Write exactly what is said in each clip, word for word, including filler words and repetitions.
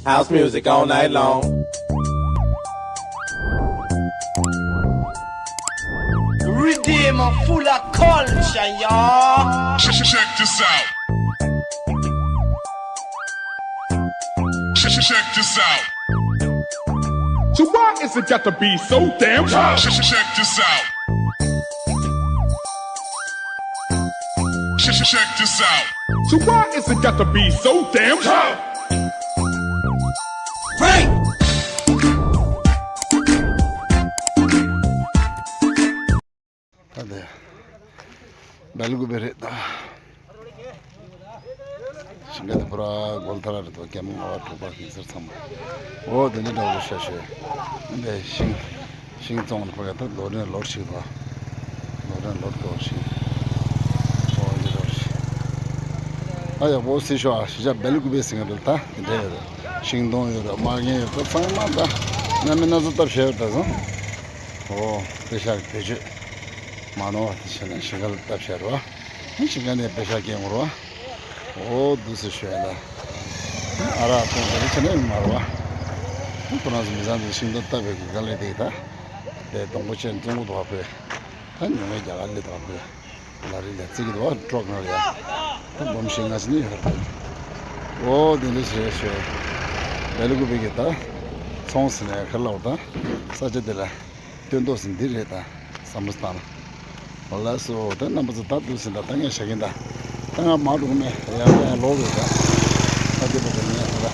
House music all night long. Redeem full of culture, y'all. Check, check this out. Check, check this out. So why is it got to be so damn tough? Check, check this out. Check, check this out. So why is it got to be so damn tough? Break! ད་དེ་སྦེལ་ཀོབ་རེད་ད། ཞིང་ཁ་དེ་པུ་ར་གོ་ལ་ཐ་ར་རེད་དོ། ཀེམ་ལྔ་པ་དྲུག་པ་གི་སར་ཚང་མ། འོ་དེ་འདྲ་འདྲ་བོ་རེད་ཤག་ཤག་འདི་ཤིང་ཤིང་བཙོང་ནས་ཕ་གི་ད་ལོ་རན་ལོར་ཞིག་དང་། ལོ་རན་ལོར་དོ་ཞིག་འོ་འདི་འདྲ་བོ་ཞིག་ཨ་ཡག་པོ་སི་ཤོ་ཨ་ཤི་ཤ་སྦེལ་ཀོབ་ཟེར་མཁན་རེད་ད། དེ་འདྲ་ཡོད་རེད། ཤིང་སྡོང་ཡོད་རེད། མ་རྒན་ཡོད་རེད། ཚང་མ་ད་གནམ་མེད་ན་ཚོ་སྟབས་བྱས་ཡོད་ད་སོང་། འོ་དཔེ་ཤག་བེད་སྤྱོད་མ་ནོར་བ་དེ་བྱས་ན་ཞིང་ཁ་ལ་སྟབས་བྱས་རོགས། ཞིང་ཁ་ནས་དཔེ་ཤག་སྐྱེལ་དགོས་རོགས། འོ་འདུག་སེ་ཤོད་ཡ་ད། ཨ་རག་ཐོང་དེ་ཆ་ནས་མ་རོགས། ཁོ་རང་ཚོ་མི་ཚང་དུ་ཤིང་སྡོང་བཏབ་པའི་གི་དཀའ་ལས་དེ་ད། དེ་སྡོང་པོ་ཆེན་བཙོང་གི་འདུག་བ་ཕོད། ད་ཉུང་བའི་རྒྱ་གར་ལི་དང་ཕོད། ལ་རི་ལ་བརྩི་གི་འདུག་བ་ཀྲོག་ན་ལ་ཡ། ད་སྦོམ་ཤིང་ང་ཚོ་ནི་ཡོད་རེད། འོ་དེ་འདྲ་བྱས་ཤོད། སྦེལ་ཀོབ་གི་ད། ཚོང་ཟིན་ནས་ཁར་ལ་བ་ད། ས་ཆ་དེ་ལ། སྟོན་ཐོག་ཟིན་འདི་རེད་ད། བསམ་བློ་བཏང་ན། འོ་ལགས་སོ། ད་རྣམ་པ་ཚོ་ད་འདུག་ཟིན་ད་ད་ངས་བཞག་གིན་ད། ད་ང་མ་འགྲོ་གི་མེད་ཡང་ད་ཡང་ལོག་དགོས་ད། ད་འདི་པོ་གི་ངས་ད།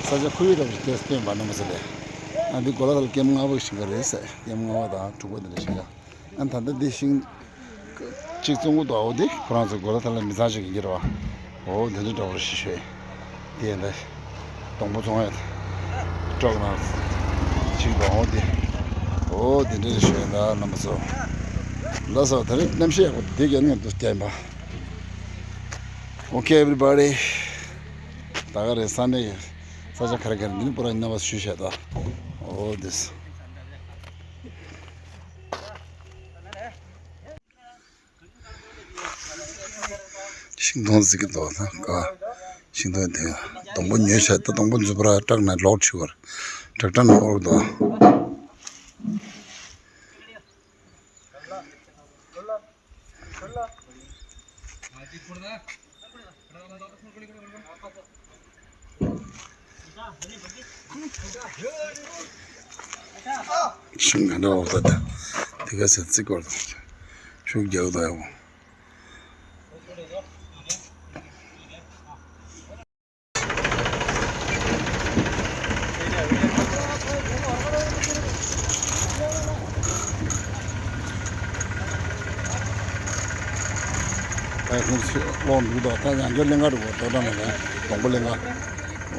ས་ཆ་ཁོར་ཡུག་འདྲ་པོ་ཞིག་དེ་སྟོན་པ་རྣམ་པ་ཚོ་ལས། ཨ་འདི་གོ་ལ་ད་ལ་ཀེམ་ལྔ་པ་ཞིག་ག་རེད་ཟེར། ཀེམ་ལྔ་པ་དང་དྲུག་པ་འདི་འདྲ་ཞིག་ཡ། ཨ་ད་ལྟ་འདི་ཤིང་གཅིག་བཙོང་གི་འདུག་འོ་འདི་ཁོ་རང་ཚོ་གོ་ལ་ད་ལ་མི་ཚང་ཞིག་གི་འགྱུར་བ། འོ་འདི་འདྲ་འདྲ་པོ་ཞིག་ཤོད། དེ་ཡིན་ད། སྡོང་པོ་བཙོང་ཡ་དེ། ཀྲོག་ན། ཅིག་དང་འོ་དེ། འོ་དེ་འདྲ་ཞུ་ཡ་ད་རྣམ་པ་ཚོ། ལགས་སོ། ད་རེས་གནམ་གཤིས་ཡག་པོ་དེ་ག་ནས་འདུག་བསྟན་པ། Okay everybody. ད་ག་རེད་ས་གནས་ས་ཆ་ག་རེ་ག་རེ་འདི་ནི་པུ་ར་རྣམ་པ་ཞུ་བྱ་ད། འོ་དེ། ཤིང་སྡོང་ཟེར་གི་འདུག་ད་ག་ཤིང་སྡོང་དེ་སྡོང་པོ་ཉོས་བྱས་ད་སྡོང་པོ་འཛུགས་པར་སྐྲག་ནས་ལོག་ཆུ་བར་སྐྲག་སྐྲག་ནས་ཨོར་འདུག་ཤིང་ག་འདྲ་འོག་ད་དེ་ག་ཚད་བརྩི་བཀོར་དང་ཤུགས་རྒྱག་དང་ཡག་པོ། ད་ཁོང་ཚོས་ཀློག་འདུག་ད་ད་ཡང་བསྐྱར་ཀླན་ཀ་རུ་བ་ཏོ་ཏ་མ་ད་སྡོང་པོ་ཀླན་ཀ་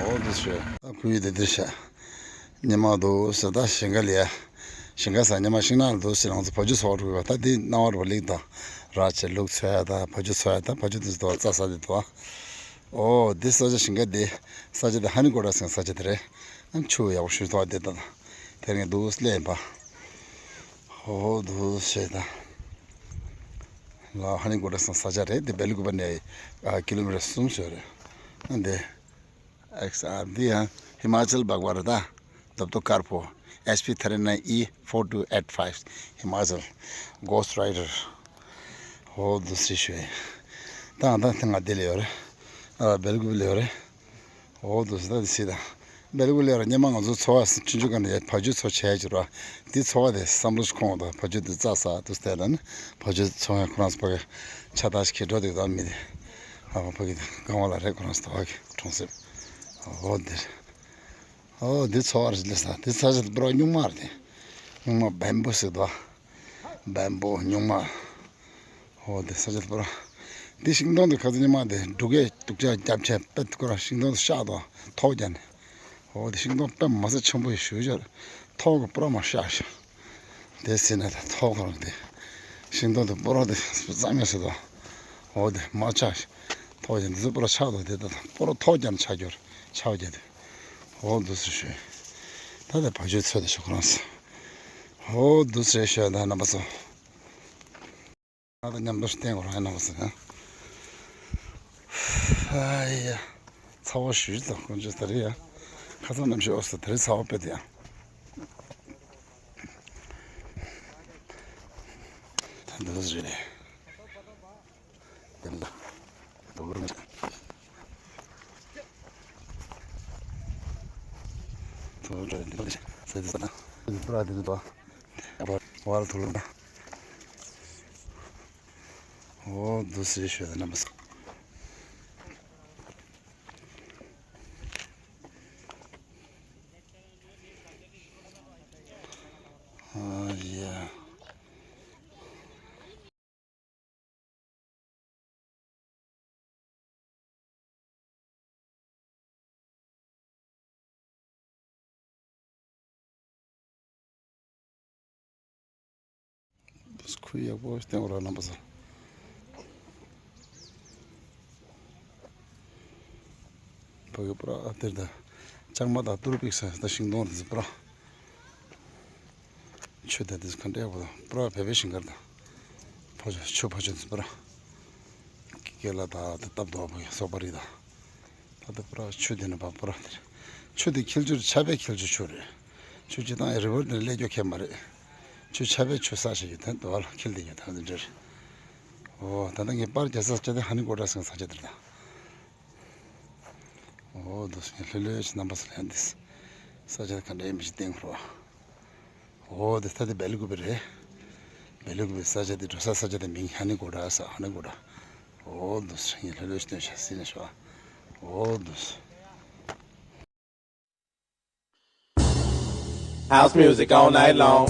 འོ་འདི་ཞོད་ད་ཁུལ་དེ་འདིར་ཤ། སྙེ་མ་འདུག་ཟེར་ད་ཞིང་ཁ་ལ་ཡ། ཞིང་ཁ་ཟེར་སྙེ་མ་ཤིང་ནགས་འདུག་ཟེར་ང་ཚོ་བ་ཕྱུགས་འཚོ་བ་འགྲོ་གི་བ་ད་འདི་སྣང་བ་རུ་བ་ལེགས་དང་། ར་ཆེ་ལུག་འཚོ་ཡ་ད་བ་ཕྱུགས་འཚོ་ཡ་ད་བ་ཕྱུགས་འདི་ཚོ་འདུག་བ་རྩྭ་ཟ་འདི་འདུག་བ། ཨོ་འདི་ས་ཆ་ཞིང་ཁ་འདི། ས་ཆ་འདི་ཧ་ནི་ཀོ་ཏ་ཟེར་ས་ཆ་དེ་རེད། ཨ་ཆུ་ཡག་པོ་ཞུ་ཐོག་འདི་ད་དེ་རིང་འདུག་སླེབས་ཡིན་པ། ཨོ་འདུག་ཟེར་ད། ལ་ཧ་ནི་ཀོ་ཏ་ཟེར་ས་ཆ་རེད་འདི་སྦེལ་ཀོབ་ནས་ཨ་ཀི་ལོ་མི་ཊར་གསུམ་ཙམ་རེད། ཨ་འདི། ཨེག་སི་ཨར་འདི་ཡང་ཧི་མ་ཅལ་འབག་པ་རེད་ད། རྡོབ་ཏོ་དཀར་པོ། H P thirty nine E four two eight five ཧི་མ་ཅལ། Ghost Rider ཨོ་འདུག་སེ་ཞུ་ཡ། ད་ང་ད་ང་འདི་ལ་ཡོད་རེད། ཨ་སྦེལ་ཀོབ་ལ་ཡོད་རེད། ཨོ་འདུག་སེ་ད་འདི་སེ་ད། སྦེལ་ཀོབ་ལ་ཡོད་རེད། སྙེ་མ་ང་ཚོ་འཚོ་བ་ཆུང་ཆུང་སྒང་ནས་བ་ཕྱུགས་འཚོ་བྱས་ཀྱི་རེད། འདི་འཚོ་བ་དེ་བསམ་བློ་ཞིག་འཁོར་འོང་ད་བ་ཕྱུགས་འདི་རྩྭ་ཟ་འདུག་སེ་ད་ནི་བ་ཕྱུགས་འཚོ་བ་ཁོ་རང་ཚོ་ཕ་གི་ཆ་ད་ཞིག་གི་འགྲོ་འདུག་ད་མི་དེ། ཨ་ཕ་གི་གང་བ་ལ་རེད་ཁོ་རང་ཚོ་ད་བ་གི་གྲོང་གསེབ། ཨོ་འདིར། ཨོ་འདི་འཚོ་བ་རེད་ལེ་ས། འདི་ས་ཆ་དེ་པུ་ར་སྨྱུག་མ་རེད་དེ། སྨྱུག་མ་བེམ་བུ་ཟེར་དོ། བེམ་བུ་སྨྱུག་མ། ཨོ་འདི་ས་ཆ་དེ་པུ་ར། འདི་ཤིང་སྡོང་དེ་ཁ་ཚ་སྨྱུག་མ་དེ་འབྲུག་གས་དུག་ཅག་རྒྱབ་ཆས་པད་ཁོ་ར་ཤིང་སྡོང་དེ་གཤགས་དོ་ཐོག་རྒྱབ་ནས། ཨོ་འདི་ཤིང་སྡོང་དཔེ་མ་སྲིད་ཆེན་པོ་ཞིག་ཞུ་ཆོག་ཐོག་གི་པུ་ར་མ་གཤགས་ཤག་དེ་ཟིན་ན་ད་ཐོག་ཁོ་རང་དེ། ཤིང་སྡོང་དེ་པུ་ར་དེ་རྩ་མེད་ཟེར་དོ། ཨོ་དེ་མ་ཆགས་ཤག་ཐོག་རྒྱབ་འདི་ཚོ་པུ་ར་ཆགས་དོ་དེ་ད་པུ་ར་ཐོག་རྒྱབ་ནས་ཆགས་རྒྱུ་རེད། ཆགས་རྒྱུ་དེ། ཨོ་འདུག་སེ་ཞུས། ད་དེ་བ་ཕྱུགས་འཚོ་དེ་ཞུ་ཁོ་རང་སོ། ཨོ་འདུག་སེ་ཞུས་ད་རྣམ་པ་ཚོ། ང་དང་མཉམ་དུ་བསྟན་དགོས་རང་ཡིན་ནམ་ཟེར་ན། ཨ་ཡ། ཚ་བོ་ཞུས་ཙང་དཀོན་མཆོག་ད་རེད་ཡ། ཁ་སང་གནམ་གཤིས་ཨོ་སི་དེ་རིང་ཚ་བ་དཔེ་དེ་ཡང་། ད་འདི་ཚོ་རེད། དེ་ལ་དོ་རུ་མེད། དོ་རུ་འདི་ལ་ཟེར་དེ་ཟ་ན་འདི་པུ་ར་དེ་འདི་དོ་བར་དུ་ལུང་ན། འོ་འདུག་སེ་ཤོད་ན་མ་སོང་། ཨ་ཡ། ཁོས་ཡག་པོ་བསྟན་འོ་ར་རྣམ་པ་ཚོ། ཕ་གི་པུ་ར་ཨ་དེར་ད་ལྕང་མ་དང་ཏུར་པིག་ས་ད་ཤིང་སྡོང་རེད་པུ་ར། ཆུ་དེ་དེ་ག་འདྲ་ཡག་པོ་དང་པུ་ར་བལ་བལ་ཤིང་མཁར་དང་། ཕ་ཆུ་ཆུ་ཕ་ཆུ་དེ་པུ་ར། ཀི་ཀེ་ལ་དང་དེ་སྟབས་བདེ་བོ་སོག་པ་རི་དང་། ད་ལྟ་པུ་ར་ཆུ་དེ་ནི་བ་པུ་ར་དེ་རེད། ཆུ་དེ་འཁྱིལ་ཆུ་རེད། ཆར་པས་འཁྱིལ་ཆུ་ཆུ་རེད། ཆུ་སྤྱིར་བཏང་རི་བོ་དེ་ནི་སླེབས་རྒྱུ་ཁེལ་མ་རེད། ཆུ་ཆར་པས་ཆུ་ས་ཞིག་ཡོད་དེ་དུ་བ་ལ་འཁྱིལ་བསྡད་ཡོད་དེ་འདི་འདྲ་རེད། འོ་ད་ལྟ་ངས་པར་རྒྱག་ས་ཆ་དེ་ཧ་ནི་ཀོ་ཏྲ་ཟེར་ས་ཆ་དེ་རེད་ད། འོ་འདུག་སེ་ལྷོད་ལྷོད་ཞིག་རྣམ་པ་ཚོ་ལྷན་འདི་ས་ཆ་དེ་ག་འདྲ་ཡིན་མི་ཞིག་བསྟན་ཁུར་བ། འོ་དེ་ད་དེ་བེ་ལི་ཀུ་པེ་རེད། བེ་ལི་ཀུ་པེ་ས་ཆ་དེ་འགྲོ་ས་ས་ཆ་དེ་མིང་ཧ་ནི་ཀོ་ཏྲ་ས་ཧ་ནི་ཀོ་ཏྲ། འོ་འདུག་སེ་ངས་ལྷོད་ལྷོད་ཞིག་སྟོན་ཤག་སྲིད་ནས་ཤོག་འོ་འདུག་སེ། House music all night long.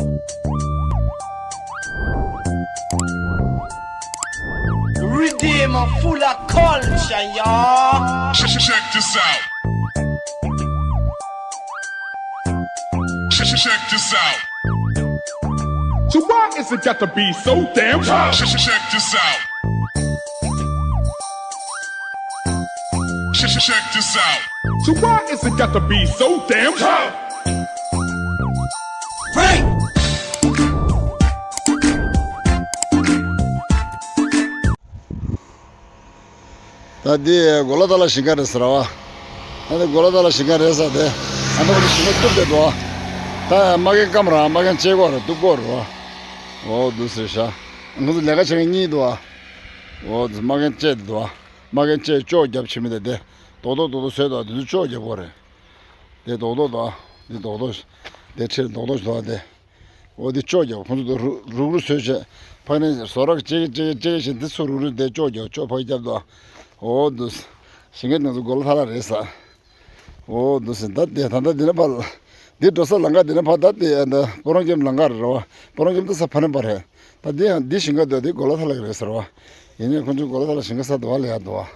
Redeemer full of culture, y'all. Check, check, check this out. Check, check, check this out. So why is it got to be so damn hard? Check, check, check this out. Check, check, check this out. So why is it got to be so damn hard? Frank! ད་འདི་གོ་ལ་ཐ་ལ་ཞིང་ཁ་རེད་ཟེར་བ། ད་འདི་གོ་ལ་ཐ་ལ་ཞིང་ཁ་རེད་ཟེར་ཏེ། ཨ་ནི་ཞིང་ཁ་གཏུབ་བསྡད་འདུག་ད་མ་རྒན་སྐམ་ར་མ་རྒན་ལྕེ་སྐོར་ར་གཏུབ་སྐོར་ར། འོ་འདུག་ཟེར་ཤག་ང་ཚོ་ལས་ཀ་བྱེད་མཁན་གཉིས་འདུག་འོ་འདུག་མ་རྒན་ལྕེ་འདུག་མ་རྒན་ལྕེ་ལྕོག་རྒྱབ་བྱེད་མི་དེ་དེ་རྡོག་རྡོག་རྡོག་རྡོག་བཟོས་འདུག་འདི་ཚོ་ལྕོག་རྒྱབ་དགོས་རེད། དེ་རྡོག་རྡོག་འདུག་འདི་རྡོག་རྡོག་དེ་ཁྲིར་རྡོག་རྡོག་འདུག་དེ། འོ་དེ་ལྕོག་རྒྱབ་ཁོང་ཚོ་དེ་རུག་རུག་རུག་བཟོས་བྱས། ཕ་ནས་བཟོ་རག་ཅེ་ཅེ་ཅེ་བྱས་འདི་ཚོ་རུག་རུག་དེ་ལྕོག་རྒྱབ་ལྕོག་ཕ་རྒྱབ་དོ། འོ་འདུག་ཞིང་ཁ་ནང་ཚོ་གོ་ལ་ཐ་ལ་རེད་ས། འོ་འདུག་སེ་ད་དེ་ད་ལྟ་འདི་ན་ཕར། འདི་འགྲོ་ས་ལམ་ཁ་འདི་ན་ཕར་ད་དེ་ཡང་ད་སྤོ་རོང་ཁྱིམ་ལམ་ཁ་རེད་ར་བ། སྤོ་རོང་ཁྱིམ་ད་ས་ཕ་ནས་ཕར་རེད། ད་འདི་ཡང་འདི་ཞིང་ཁ་འདུག་འདི་གོ་ལ་ཐ་ལ་གི་རེད་ཟེར་བ། ཡིན་ནའི་ཁོང་ཚོ་གོ་ལ་ཐ་ལ་ཞིང་ཁ་ས་འདུག་བ་ལ་ཡ་འདུག་བ།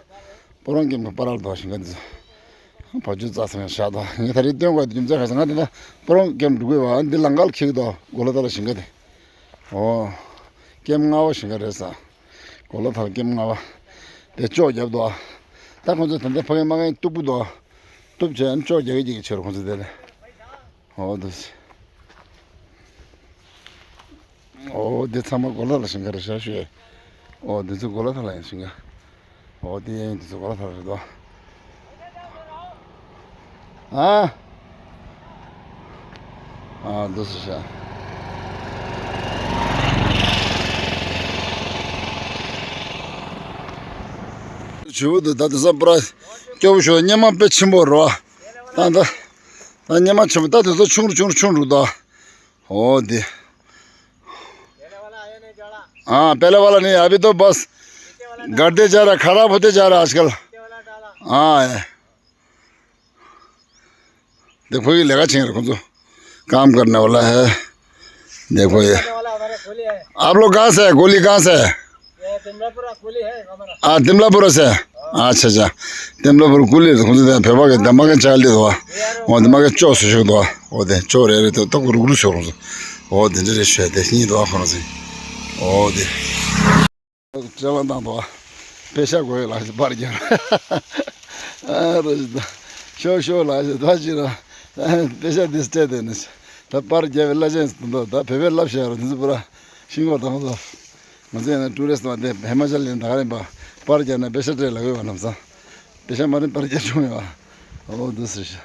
སྤོ་རོང་ཁྱིམ་གི་པ་རལ་འདུག་བ་ཞིང་ཁ་འདི་ཚོ། བ་ཅུ་རྩ་ཚང་ཡང་བཞག་དོ། ངས་ད་རེས་སྟོན་དགོས་རྒྱུ་མཚན་ག་ས་ང་དེ་ན་སྤོ་རོང་ཀེམ་འགྲོ་དགོས་བ་འདི་ལམ་ཁ་ལ་འཁེལ་གི་འདུག་གོ་ལ་ད་ལ་ཞིང་ཁ་དེ། འོ། ཀེམ་ལྔ་བ་ཞིང་ཁ་རེད་ས། གོ་ལ་ད་ལ་ཀེམ་ལྔ་བ། དེ་ལྕོག་རྒྱབ་དོ། ད་ཁོང་ཚོ་ད་ལྟ་ཕ་གི་མ་གི་གཏུབ་གི་འདུག་གཏུབ་བྱས་ཨ་ནི་ལྕོག་རྒྱག་གི་ཅིག་གི་ཆེ་རུ་ཁོང་ཚོ་དེ་ལ། འོ་དེ། འོ་འདི་ཚང་མ་གོ་ལ་ལ་ཞིང་ཁ་རེད་ཤག་ཤོད། འོ་འདི་ཚོ་གོ་ལ་ཐ་ལ་ཡིན་ཞིང་ཁ། འོ་འདི་ཡིན་འདི་ཚོ་གོ་ལ་ཐ་ལ་རེད་དོ། ཨ། ཨ་འདི་ཚོ་ཤག་ཇོ་བོ་འདི་ད་དེང་སང་པུ་ར་སྐྱོ་བོ་ཞོ་སྙེ་མ་དཔེ་ཆེན་པོ་རེད་བ། ད་ད་ད་སྙེ་མ་ཆེན་པོ་ད་དེ་ཚོ་ཆུང་རུ་ཆུང་རུ་ཆུང་རུ་འདུག་འོ་འདི། हाँ, पहले वाला नहीं, अभी तो बस गर्दे जा रहा, खराब होते जा रहा आजकल। हाँ, है। देखो, ये लगा छेड़ रखो तो, काम करने वाला है। देखो ये। आप लोग कहाँ से है? गोली कहाँ से है? ये तिमलापुरा गोली है हमारा। हाँ, तिमलापुरा से। अच्छा, अच्छा। तिमलापुरा गोली, ཁོང་ཚོ་བོད་པ་གི་དམག་ཆ་ལི་དོ། འོ་དེ་མ་གི་ཅོག་སུ་ཤོག་དོ། འོ་དེ་ཅོག་རེ་རེ་དོ་ཏོག་རུག་རུག་ཤོག་ཁོང་ཚོ། འོ་དེ་འདྲ་རེ་ཤོད་དེ་གཉིས་དོ་ཁོང་ཚོ། འོ་དེ། སྤྲེལ་བ་བཏང་དོ། པེ་ཤ་དགོས་ཡོད་ལགས་ཞེས་པར་རྒྱབ། ཨ་རོ་ཞེས་ད། ཤོག་ཤོག་ལགས་ཞེས་ད་ཅི་ར། པེ་ཤ་འདི་སྤྲད་དེ་ནི། ད་པར་རྒྱབ་པའི་བླ་ཆེན་ཟེར་དོ། ད་བོད་པའི་བསླབ་བྱ་རོ་འདི་ཚོ་པུ་ར། ཤིང་གོག་དང་དོ། ང་ཚོ་ཡང་ན་ཀྲུ་རེ་སི་ཏི་བ་འདི་ཧི་མ་ཅལ་ལ་ད་ག་རེ་ཡིན་པ། པར་རྒྱབ་ན་པེ་ཤ་སྤྲད་ལབ་ཡོད་པ་ལམ་སང་། པེ་ཤ་མ་རེད་པར་རྒྱབ་བྱུང་ཡོད་པ། འོ་འདི་ཟེར་ཤག་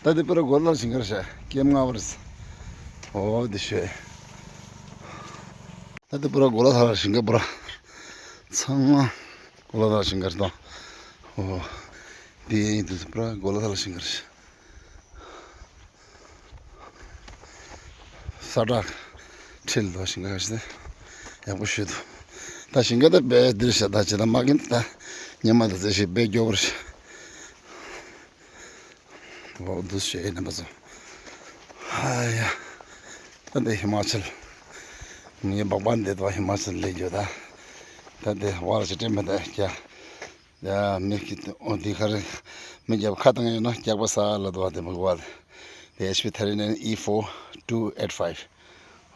ད་དེ་པུ་ར་གོ་ལ་ཞིང་ཁར་ཤ་ཀེམ་ང་བར་ས། ཨོ་དེ་ཤོད། ད་དེ་པུ་ར་གོ་ལ་ཐ་ལ་ཞིང་ཁ་པུ་ར། ཚང་མ་གོ་ལ་ཐ་ལ་ཞིང་ཁར་དང་། ཨོ། དེ་ཡིན་དུས་པུ་ར་གོ་ལ་ཐ་ལ་ཞིང་ཁར་ཤ། ས་བྲག་ཁྲིལ་དུ་ཞིང་ཁ་ཤ་ཡག་པོ་ཤོད་དུ། ད་ཞིང་ཁ་ད་དཔེ་འདིར་ཤ་ད་ཇི་ལྟ་མ་གིན་ད་ཉི་མ་ད་ཚེ་ཞིག་དཔེ་མགྱོགས་པར་ཤ། འོ་འདུག་བྱས་ནས་མ་སོང་། ཧ་ཡ། ད་འདི་ཧི་མ་ཅལ། ངའི་སྦག་སྦག་འདི་དང་ཧི་མ་ཅལ་ལས་རྒྱུ་ད། ད་འདི་བར་ཞིག་སྤྲད་མི་ད་ཀྱ། ཡ་མི་ཁི་འོ་འདི་ཁར་མི་རྒྱབ་ཁ་བཏང་ཡོད་ན་སྐྱག་པ་ས་ལ་དུ་བ་དེ་མི་གོ་བ། འདི་ཨེཆ་པི་ཐ་རི་ནན་ཨི་ཕོར་ཊུ་ཨེཊ་ཕའིབ།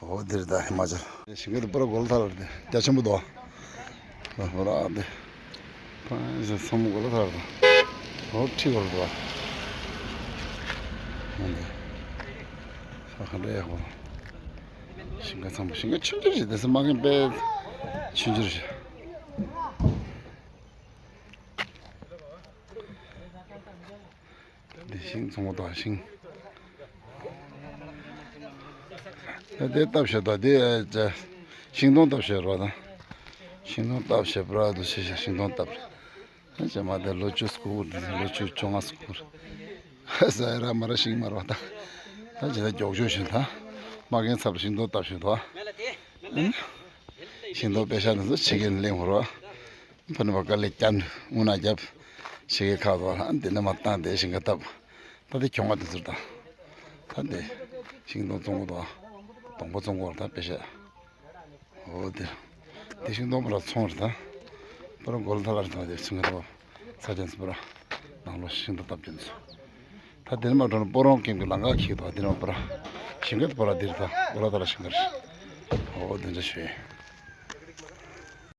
འོ་འདིར་ད་ཧི་མ་ཅལ། ཞིང་ཁ་དུ་པུ་ར་གོ་ལ་ཐ་ལ་རེད་དེ་རྒྱ་ཆེན་པོ་འདུག་ཨ། པུ་ར་དེ། ཕ་ཡ་ཚང་མ་གོ་ལ་ཐ་ལ་རེད་དེ། འོ་ཁྲི་གོ་ལ་འདུག་ཨ། འོ་འདི། ས་ཁ་འདྲ་ཡག་པོ། ཞིང་ཁ་ཚང་མ་ཞིང་ཁ་ཆུང་ཆུང་ཞིག་དེ་སེ་མ་གིན་པས་ཆུང་ཆུང་ཞིག་འདི་ཤིང་ཚོང་པ་དང་ཤིང་། ད་དེ་སྟབས་ཤེས་དང་དེ་ཤིང་སྡོང་སྟབས་ཤེས་རོགས་དང་། ཤིང་སྡོང་སྟབས་ཤེས་པ་ར་དུ་ཤེས་ཤེས་ཤིང་སྡོང་སྟབས། ད་ཅེ་མ་དེ་ལོ་བཅུ་སྐོར་དེ་ལོ་བཅུ་བཅོ་ལྔ་སྐོར། ས་ཡ་ར་མ་ར་ཤིང་མ་རོགས་ད། ད་ཅེ་ད་མགྱོགས་མགྱོགས་ཤིང་ད། མ་གིན་ཚབ་ཤིང་སྡོང་སྟབས་ཤེས་དང་། ཤིང་སྡོང་པེ་ཤ་ནི་ཚོ་ཕྱི་རྒྱལ་གླིང་བོ་རོགས། ཕ་ནི་བ་དཀའ་ལས་བརྒྱབ་ནས་དངོས་གནས་བརྒྱབ། ཞིག་གི་ཁ་དོག་ལ་འདི་ནས་མ་བཏང་དེ་ཞིང་ཁ་བཏབ། ད་དེ་གྱོང་བ་དེ་ཚུར་བཏང་། ད་དེ་ཤིང་སྡོང་བཙོང་གོ་དང་། སྡོང་པོ་བཙོང་གོ་ད་དཔེ་བཤད། འོ་དེ། དེ་ཤིང་སྡོང་པོ་ལ་ཚོང་རེད་ད། པ་ར་གོ་ལ་ཐ་ལ་རེད་ད་དེ་ཚུར་ངེ་ད་བ། ས་ཆེན་སུ་པ་ར། ནང་ལོ་ཤིང་སྡོང་བཏབ་ཀྱིན་སོ། ད་དེ་ནས་མ་འགྲོ་ན་སྤོ་རོང་ཀེམ་གི་ལམ་ཁ་འཁེལ་དང་དེ་ནས་མ་པ་ར། ཞིང་ཁ་དེ་པ་ར་དེ་རེད་ད་གོ་ལ་ཐ་ལ་ཞིང་ཁ་རེད། འོ་དེ་འདྲ་ཞུ་ཡིན།